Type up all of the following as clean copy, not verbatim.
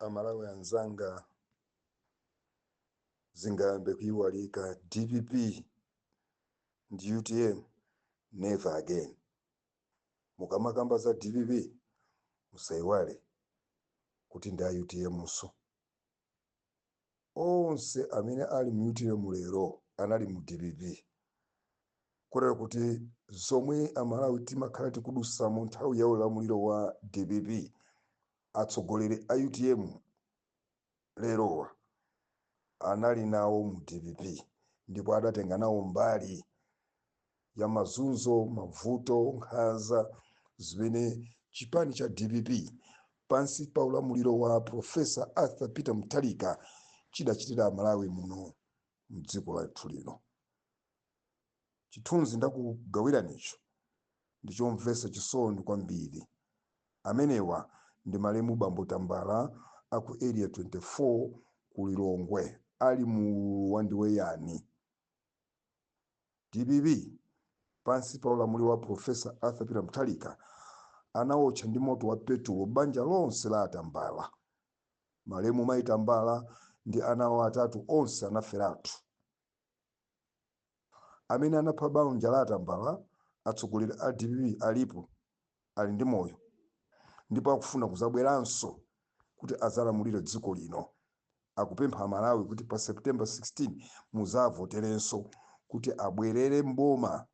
Amalawi anzanga, zingayambe kuyiwalika. DPP ndi UTM, never again. Mukamakamba za DPP, musayiwale kuti ndi a UTM nso. Onse amene ali mu UTM lero anali mu DPP, kotero kuti zomwe Amalawi timakhala tikudusamo nthawi ya ulamuliro wa DPP, atsogoleri a UTM lerowa anali nawo mu DPP ndipo adatenga nawo mbali ya mazunzo, mavuto, nkhanza zimene chipani cha DPP pansi pa ulamuliro wa Professor Arthur Peter Mutharika chidachitira Amalawi muno mdziko lathu lino. Chithunzi ndakugawiranicho ndichomvetsa chisoni kwambiri. Amenewa ndi malemu Bambo Tambala aku Area 24 ku Lilongwe, ali mu wandiweyani. DPP pansi pa ulamuliro wa Professor Arthur Peter Mutharika anawotcha ndi moto wa petulo banja lonse la Atambala. Malemu Mayi Tambala ndi ana awo atatu onse anaferatu. Amene anapha banja la Atambala, atsogoleri a DPP, alipo, ali ndi moyo ndipo akufuna kuzabweranso kuti azalamulire dziko lino. Akupempha Amalawi kuti pa September 16 muzavoterenso kuti abwerere mboma.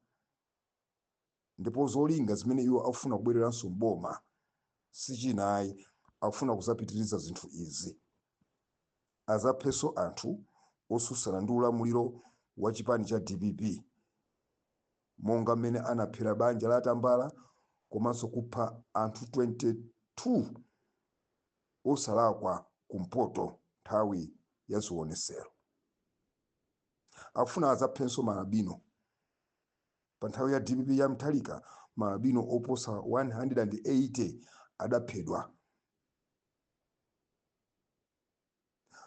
Ndipo zolinga zimene iwo akufuna kubwereranso mboma sichinayi, akufuna kuzapitiriza zinthu izi: azaphenso anthu osusana ndi ulamuliro wa chipani cha DPP, monga mmene anaphera banja la Tambala komanso kupha anthu 22 osalakwa kumpoto nthawi ya zionesero. Akufuna azaphenso maalubino. Pa nthawi ya DPP ya Mutharika, maalubino oposa 180 adaphedwa.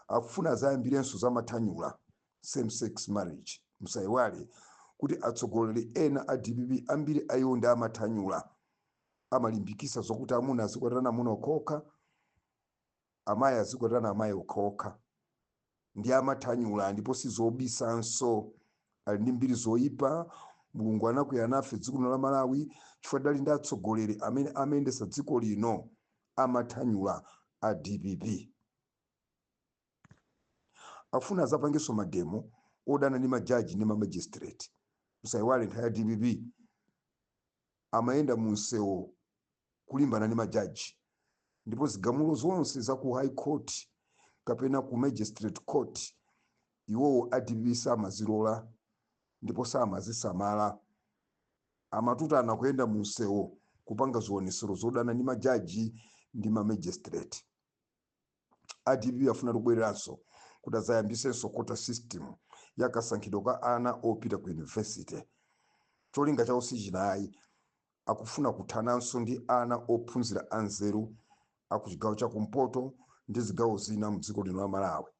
Akufuna azayambirenso za mathanyula, same sex marriage. Musayiwale kuti atsogoleri ena a DPP, ambiri aiwo ndi amathanyula, amalimbikisa zokuti amuna azikwatirana amuna okhaokha, amayi azikwatirana amayi okhaokha. Ndi amathanyula ndipo sizobisanso, ali ndi mbiri zoyipa. Mulungu anakwiya nafe dziko lino la Malawi chifukwa tidali ndi atsogoleri amene amayendesa dziko lino amathanyula, a DPP. Afuna azapangenso mademo odana ndi majaji ndi mamagistrate. Musayiwale, nthawi ya DPP amayenda mu msewu kulimbana ndi majaji, ndipo zigamulo zonse za ku High Court kapena ku Magistrate Court iwowo a DPP samazilola ndipo samazisamala. Amatutana kuyenda mu msewu kupanga zionesero zodana ndi majaji ndi mamagistrate. A DPP afuna kubwereranso kuti azayambisenso quota system ya kasankhidwe ka ana opita ku university. Cholinga chawo sichinayi, akufuna kuthananso ndi ana ophunzira anzeru aku chigawo chakumpoto ndi zigawo zina mdziko lino la Malawi.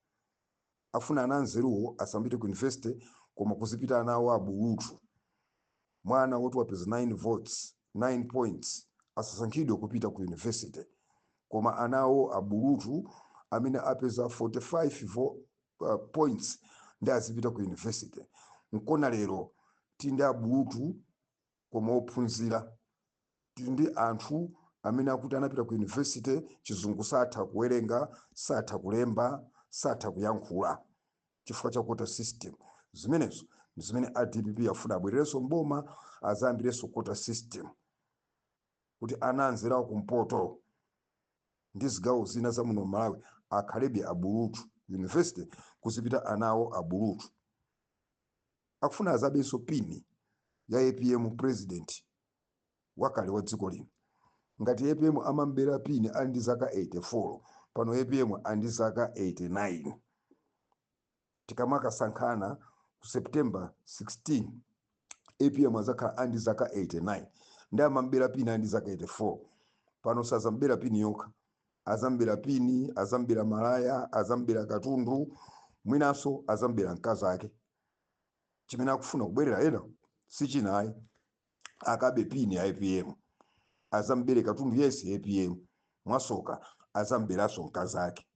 Afuna ana anzeruwo asambite ku university, koma kuzipita ana awo abulutu. Mwana woti wapeza 9 votes, 9 points, asasankhidwe kupita ku university, koma ana awo abulutu amene apeza 45 points ndi azipita ku university. Nkona lero tili ndi abulutu koma ophunzira, tili ndi anthu amene akuti anapita ku university, chizungu satha kuwerenga, satha kulemba, satha kuyankhula, chifukwa cha quota system. Zimenezo ndi zimene a DPP afuna abwererenso mboma, azayambirenso quota system kuti ana anzerawo kumpoto ndi zigawo zina za muno Malawi akhalebe abulutu, university kuzipita anawo abulutu. Akufuna azabenso pini ya APM, president wakale wa dziko lino. Ngati APM amambera pini ali ndi zaka 84, pano APM ali ndi zaka 89. Tikamakasankhana ku September 16, APM azakhala ali ndi zaka 89. Ndi amambera pini ali ndi zaka 84, pano sazambera pini yokha, azambera pini, azambera malaya, azambera katundu, mwinanso azambera mkazi ake. Chimene akufuna kubwerera ena sichinayi, akabe pini ya APM, azambere katundu yense APM, mwasoka azamberanso mkazi ake.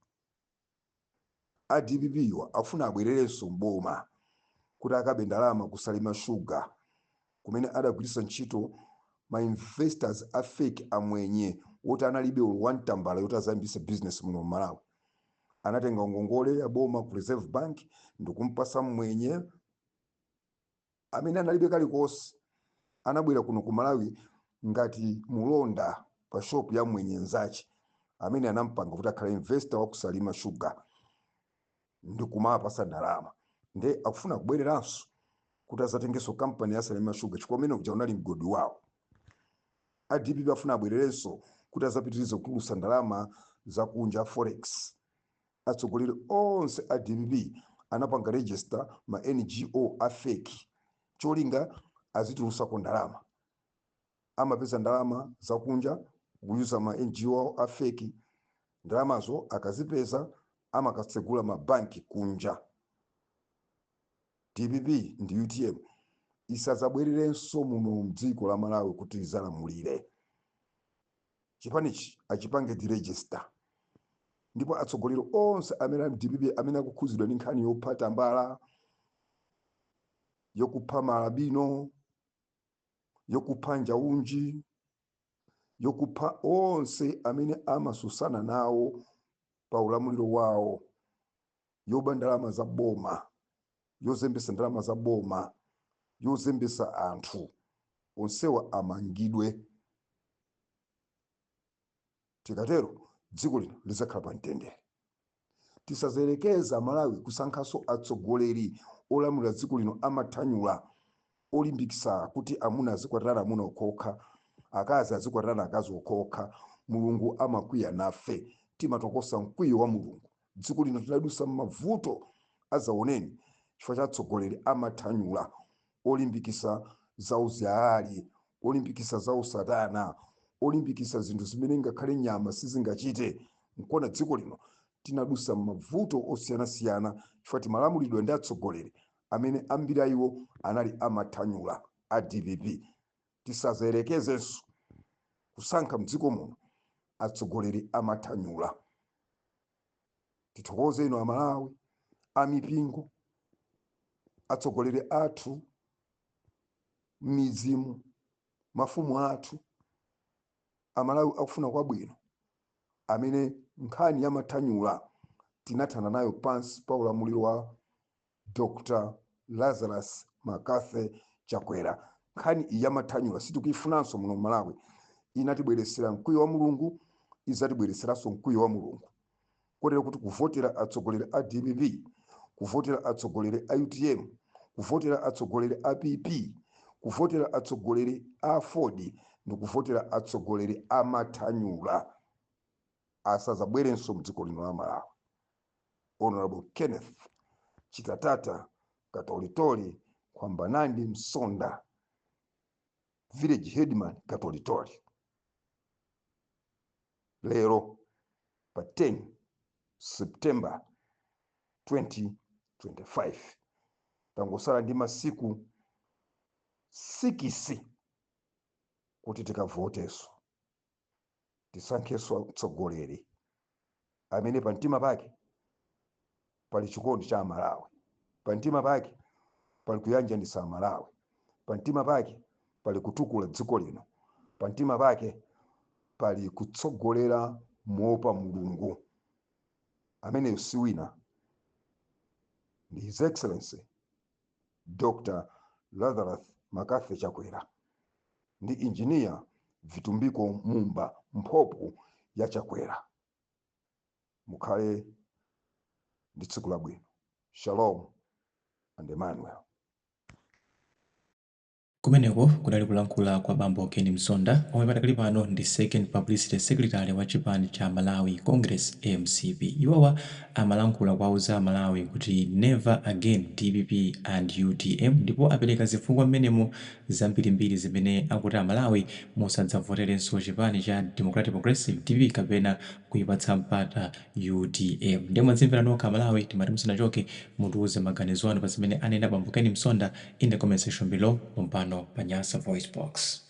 A DPP wa afuna abwererenso mboma kuti akabe ndalama ku Salima Sugar, kumene adagwiritsa ntchito ma investors a fake, amwenye woti analibe olo wamtambala yoti azayambise business muno mMalawi. Anatenga ngongole ya boma ku Reserve Bank ndikumpasa mmwenye amene analibe kalikonse. Anabwera kuno ku Malawi ngati mulonda pa shop ya mwenye nzache amene anampanga kuti akhale investor wa ku Salima Sugar ndikumapasa ndalama. Nde akufuna kubwereranso kuti azatengenso kampani ya Salima Sugar, chifukwa umene uja unali mgodi wawo. A DPP afuna abwererenso kuti azapitirize kutulusa ndalama zakunja, forex. Atsogoleri onse a DPP anapanga register ma NGO a fake, cholinga azitulusako ndalama. Amapeza ndalama zakunja kuyuza ma NGO a fake. Ndalamazo akazipeza amakatsegula mabanki kunja. DPP ndi UTM isazabwererenso muno mdziko la Malawi kuti izalamulire. Chipanichi achipange deregister, ndipo atsogoleri onse amene ali DPP amene akukhuzidwa ndi nkhani yopha tambala, yokupha malabino, yokupha njaunji, yokupha onse amene amasusana nawo pa ulamuliro wawo, yoba ndalama za boma, yozembesa ndalama za boma, yozembesa anthu, onsewa amangidwe. Tikatero dziko lino lizakhala pa mtendere. Tisazerekeza Malawi kusankhanso atsogoleri olamulira dziko lino amathanyula, olimbikisa kuti amuna azikwatirana amuna okhaokha, akazi azikwatirana akazi okhaokha. Mulungu amakwiya nafe, timatokosa mkwiyo wa Mulungu. Dziko lino tinadusa mavuto azaoneni chifukwa cha atsogoleri amathanyula, olimbikisa zauziali, olimbikisa zausatana, olimbikisa zinthu zimene ngakhale nyama sizingachite. Nkona dziko lino tinadusa mavuto osiyanasiyana, chifukwa timalamulidwa ndi atsogoleri amene ambiri a iwo anali amathanyula, a DPP. Tisazerekezenso kusankha mdziko muno atsogoleri amathanyula. Tithokoze inu Amalawi, amipingo, atsogoleri athu m'midzimu, mafumu athu, Amalawi akufuna kwabwino, amene nkhani ya mathanyula tinathana nayo pansi pa ulamuliro wa Dr Lazarus McCarthy Chakwera. Nkhani iyi ya mathanyula sitikuifunanso muno Malawi. Inatibweresera mkwiyo wa Mulungu, izatibwereseranso mkwiyo wa Mulungu, kotero kuti kuvotera atsogoleri a DPP, kuvotera atsogoleri a UTM, kuvotera atsogoleri a PP, kuvotera atsogoleri a Ford ndi kuvotera atsogoleri a mathanyula asazabwerenso mdziko lino la Malawi. Honorable Kenneth Chitatata Katolitoli Kwambanandi Msonda, village headman Katolitoli, lero pa 10 September 2025, tangosala ndi masiku 6 kuti tikavotenso, tisankhenso mtsogoleri amene pamtima pake pali chikondi cha Amalawi, pamtima pake pali kuyanjanisa Amalawi, pamtima pake pali kutukula dziko lino, pamtima pake pali kutsogolera moopa Mulungu. Ameneyo si wina, ndi His Excellency Dr Lazarus McCarthy Chakwera ndi Engineer Vitumbiko Mumba, mphopu ya Chakwera. Mukhale ndi tsiku labwino. Shalom and Emmanuel. Kumeneko kudali kulankhula kwa bambo Ken Msonda, omwe padakali pano ndi second publicity secretary wa chipani cha Malawi Congress, MCP. Iwowa amalankhula kuwauza Amalawi kuti never again DPP and UTM, ndipo apereka zifukwa mmenemo zambirimbiri zimene akuti Amalawi musadzavoterenso chipani cha Democratic Progressive, DPP, kapena kuipatsa mpata UTM. Ndiye mwadzimvera nokha Amalawi. Timati musanachoke mutiuze maganizo anu pa zimene anena bambo Ken Msonda in the comment section below pompano pa Nyasa Voice Box.